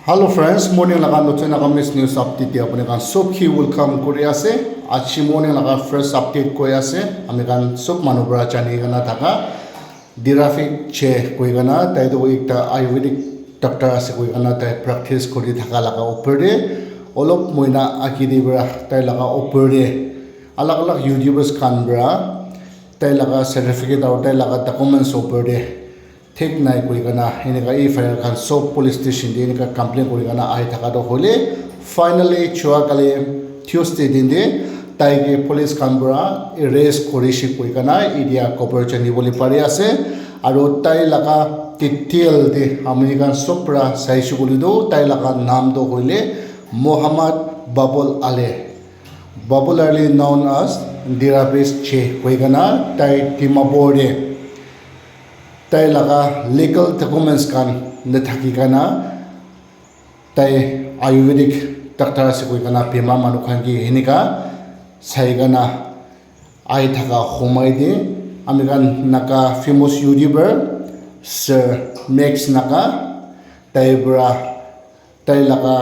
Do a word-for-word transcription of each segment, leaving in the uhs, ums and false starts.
Hello friends, morning laga notun Nagamese news update te apni khan sob ki welcome kuri ase. Aji morning laga first update koi ase, ami khan sob manu para jani kena thaka Dirafik che koi kena, tai toh ekta Ayurvedic doctor ase koi kena, tai practice kuri thaka laga upor te olop moina agi te para tai laga upor te alag alag YouTubers khan para tai laga certificate aru tai laga documents upor te thik nai koi kena eneka F I R khan sob police station te eneka complain kuri kena ahi thaka toh hoile, finally jua kali Tuesday din te tai ke police khan para arrest kuri se koi kena etia khobor jani bole pari ase. Aru tai laga detail te ami khan sob para sai se koile toh tai laga naam toh hoile Muhammad Babul Ali, popularly known as Dirafik che koi kena tai Dimapur te tai laga legal documents khan nathaki kena tai Ayurvedic doctor ase koi kena bimar manu khan ke eneka sai kena ahi thaka somoi te ami khan Naga famous YouTuber Sir Max Naga tai para tai laga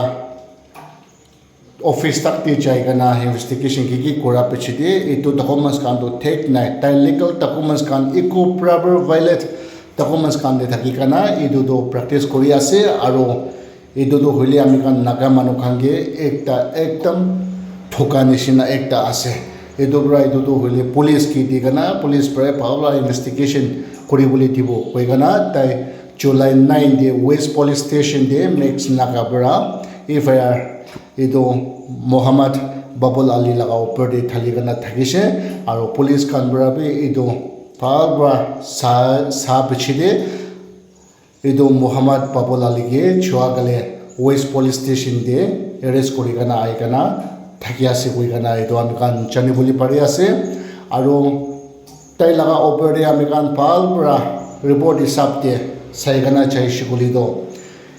office tak te jai kena investigation ki ki kura piche te etu documents khan toh thik nai, tai legal documents khan eku proper valid documents khan te thaki kena etu toh practice kuri ase. Aru etu toh hoile ami khan Naga manu khan ke ekta ekdam thoka nishina ekta ase. Etu para etu toh hoile police ke di kena police para bhal para investigation kuri bole dibo koi kena tai July nine te West Police Station te Max Naga para F I R etu Muhammad Babul Ali laga upor te thali kena thakise. Aru police khan para bi etu bhal para sa sa piche te etu Muhammad Babul Ali ke jua kali West Police Station te arrest kuri kena ahi kena thaki ase koi kena etu ami khan jani bole pari ase. Aru tai laga upor te ami khan bhal para report hisab te sai kena jai se koile toh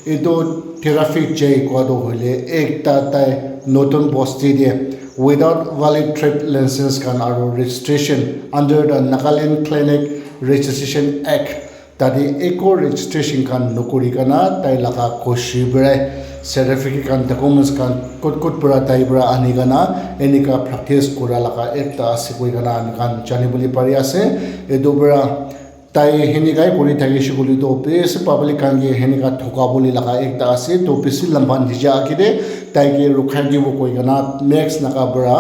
etu Dirafik che kua toh hoile ekta tai notun bosti te without valid trade license khan aru registration under the Nagaland Clinic Registration Act tate eku registration khan nokuri kena tai laga khushi para certificate khan documents khan kot kot para tai para ani kena eneka practice kura laga ekta ase koi kena ami khan jani bole pari ase. Etu para tai eneka kuri thakise koile toh bishi public khan ke eneka thoka bole laga ekta ase toh bishi lamba nija age te tai ke rukhai dibo koi kena Max Naga para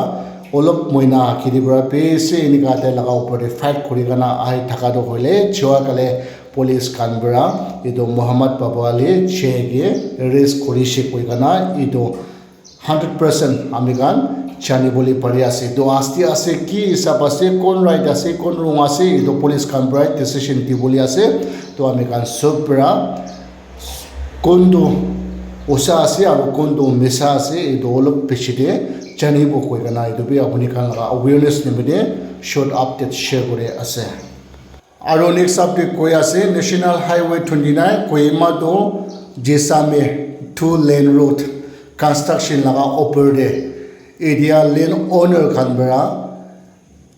olop moina age te para bishi eneka tai laga upor te fight kuri kena ahi thaka toh hoile jua kali police khan para etu Muhammad Babul Ali che ke arrest kuri se koi kena etu hundred percent ami khan jani bole pari ase. Etu asti ase ki hisab ase, kon right ase, kon wrong ase, etu police khan para decision di bole ase. Toh ami khan sob para kuntu usa ase aru kuntu misa ase etu olop piche te jani bo koi kena etu bi apni khan laga awareness nimite short update share kuri ase. Aru next update koi ase National Highway twenty nine Kohima to Jisame two lane road construction laga upor te etia land owner khan para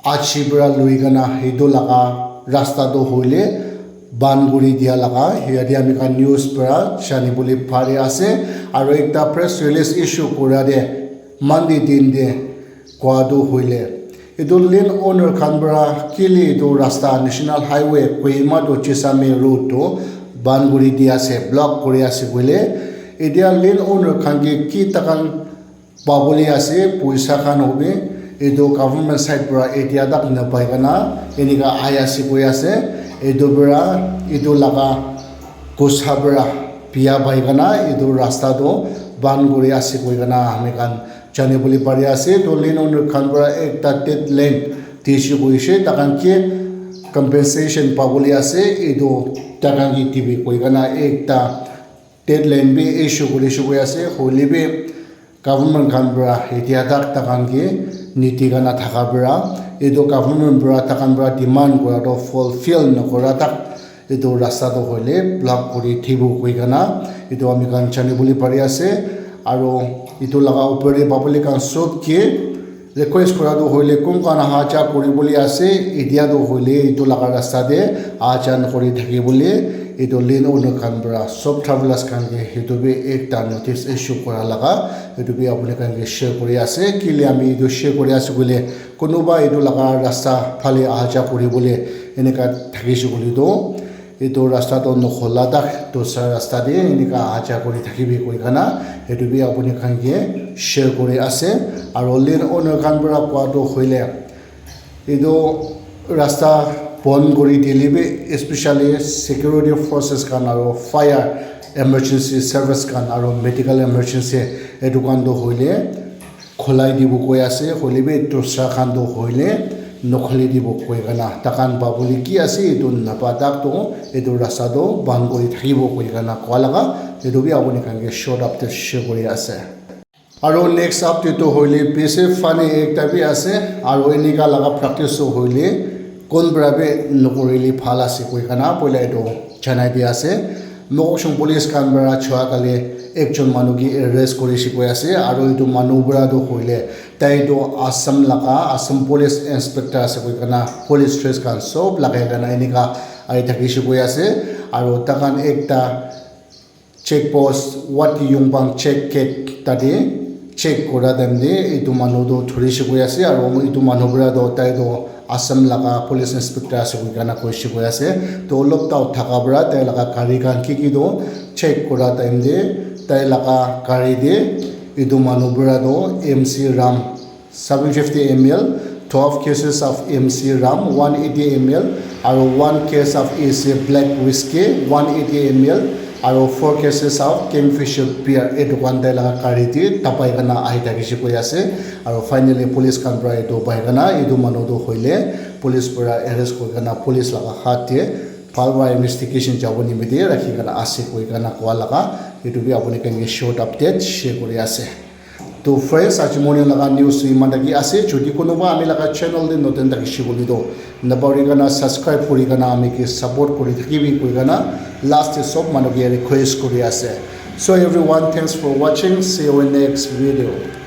aji para lui kena etu laga rasta toh hoile ban kuri dia laga yate ami khan news para jani bole pari ase. Aru ekta press release issue kura te Monday din te kua toh hoile etu land owner khan para kile etu rasta National Highway Kohima to Jisame road toh ban kuri di ase, block kuri ase koile etia land owner khan ke ki takhan pabole ase, poisa khan hobi etu government side para etia tak napai kena eneka ahi ase koi ase. Etu para etu laga gussa para bia pai kena etu rasta toh ban kuri ase koi kena ami khan jani bole pari ase. Toh land owner khan para ekta dead land dise koise, takhan ke compensation pabole ase, etu takhan ke dibi koi kena ekta dead land bi issue kuri se koi ase, hoile bi government khan para etia tak takhan ke nidi kena thaka para etu government para takhan para demand kura toh fulfill nokura tak etu rasta toh hoile block kuri thibo koi kena etu ami khan jani bole pari ase. Aru etu laga upor te public khan sob ke Request kura tu hoile kun khan aha ja kuri bole ase, etia tu hoile etu laga rasta te aha ja nokori thaki bole etu land owner khan para sob travelers khan ke etu bi ekta notice issue kura laga etu bi apuni khan ke share kuri ase. Kile ami etu share kuri ase koile kunuba etu laga rasta phale aha ja kuri bole eneka thakise koile tu etu rasta toh nokhola tak dusra rasta te enika aha ja kuri thakibi koi kena etu bi apuni khan ke share kuri ase. Aro land owner khan para koa toh hoile etu rasta bon kuri dile bi especially security forces khan aro fire emergency service khan aro medical emergency etu khan toh hoile khulai dibo koi ase, hoile bi dusra khan toh hoile nokhuli dibo koi kena, takhan pabole ki ase etu napa tak toh etu rasta toh bon kuri thakibo koi kena koa laga etu bi apuni khan ke short update share kuri ase. Aro next update toh hoile bishi funny ekta bi ase, aro enika laga practice toh hoile kun para bi nokorile bhal ase koi kena poila etu janai di ase. Mokokchung police khan para chua kale ekjon manu ke arrest kurise koi ase, aro etu manu para toh hoile tai toh Assam laga Assam police inspector ase koi kena police dress khan sob lagai kena enika ahi thakise koi ase. Aro takhan ekta check post Wat Yungbang check gate tate check kura time te etu manu toh thurise koi ase, aro etu manu para toh tai toh Assam laga police inspector ase koi kena koise koi ase. Toh olop doubt thaka para tai laga gari khan ki ki toh check kura time te tai laga gari te etu manu para toh M C Rum seven fifty M L, twelve cases of M C Rum, one eighty M L, aro one case of A C Black Whisky, one eighty M L, aro four cases of Kingfisher Beer, etu khan tai laga gari te dabai kena ahi thakise koi ase. Aro finally police khan para etu pai kena etu manu toh hoile police para arrest kuri kena police laga hath te bhal para investigation jabo nimite rakhi kena ase koi kena koa laga etu bi apuni khan ke short update share kuri ase. To friends, aji morning laga news tu iman taki ase. Jodi kunuba ami laga channel te notun thakise koile toh napahori kena subscribe kuri kena ami ke support kuri thakibi koi kena last te sob manu ke request kuri ase. So everyone, thanks for watching. See you in next video.